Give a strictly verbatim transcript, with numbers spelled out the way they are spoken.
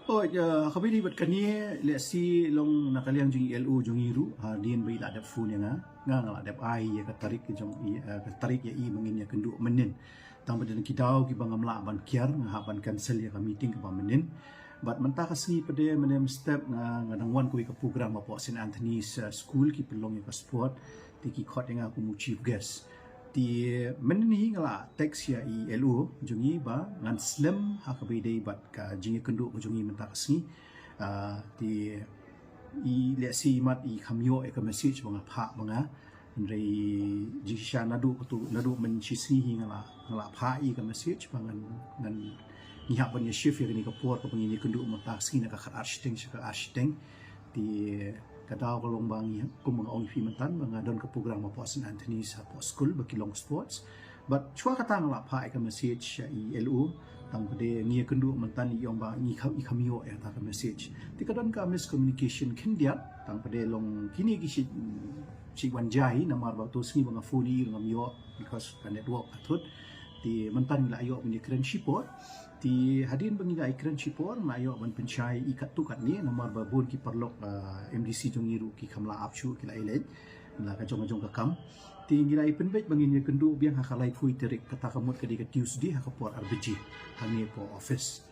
Oh, ya, kaba ïadei bad kane, lehse long na ka liang jong i L O jong i ruh, hadien ba i la dep phone ïa nga, nga, nga la dep ai ïa ka tarik jong i, eh, ka tarik ïa i ba ngin ïakynduh mynnin. Tang ba don ki daw kiba ngam lah ban kiar, nga hap ban cancel ïa ka meeting kaba mynnin. Bad mynta ka sngi pat de mynne mynstep nga, nga dang wan kawei ka program hapoh Saint Anthony's, eh, School, ki pynlong ïa ka sport, te ki khot ïa nga kum u chief guest. Te mynne hi nga la text ïa i L O jong i ba ngan slem ha kaba ïadei bad ka jingïakynduh ka jong i mynta ka sngi. Ah, te i lehse i mat i kham ïoh ïa ka message ba nga phah ba nga. Hynrei jingshisha naduh katu, naduh mynshisngi hi nga la, nga la phah ïa ka message ba ngan, ngan, ngi hap ban ïa shift ïa kane ka por kaba ngin ïakynduh mynta ka sngi na ka khat ar shiteng sha ka ar shiteng. Te ka daw ka long ba ngi, kum ba nga ong ïa phi mynta, ba nga don ka program hapoh Saint Anthony's hapoh school ba ki long sports. Bad shuwa kata nga la phah ïa ka message sha i L O, tang pat de ngi ïakynduh mynta i ong ba ngi kham, i kham ïoh ïa kata ka message. Te ka don ka miscommunication khyndiat, tang pat de long kine ki shi, shi wan jai, namar ba to sngi ba nga phone ïa i ngam ïoh because ka network ka thut. Te mynta ngi la ïoh ban ïakren shipor. Te hadien ba ngi la ïakren shipor, nga ïoh ban pynshai ïa i katto katne, namar ba bun ki paralok, ah, M D C jong ngi ruh ki kham la ap shuh, ki la ïaleit na ka jong ka jong ka kam. Te ngi la ïa pynbeit ba ngin ïakynduh biang ha ka laiphew tarik, kata ka mut ka dei ka Tuesday, ha ka por ar baje hangne hapoh office.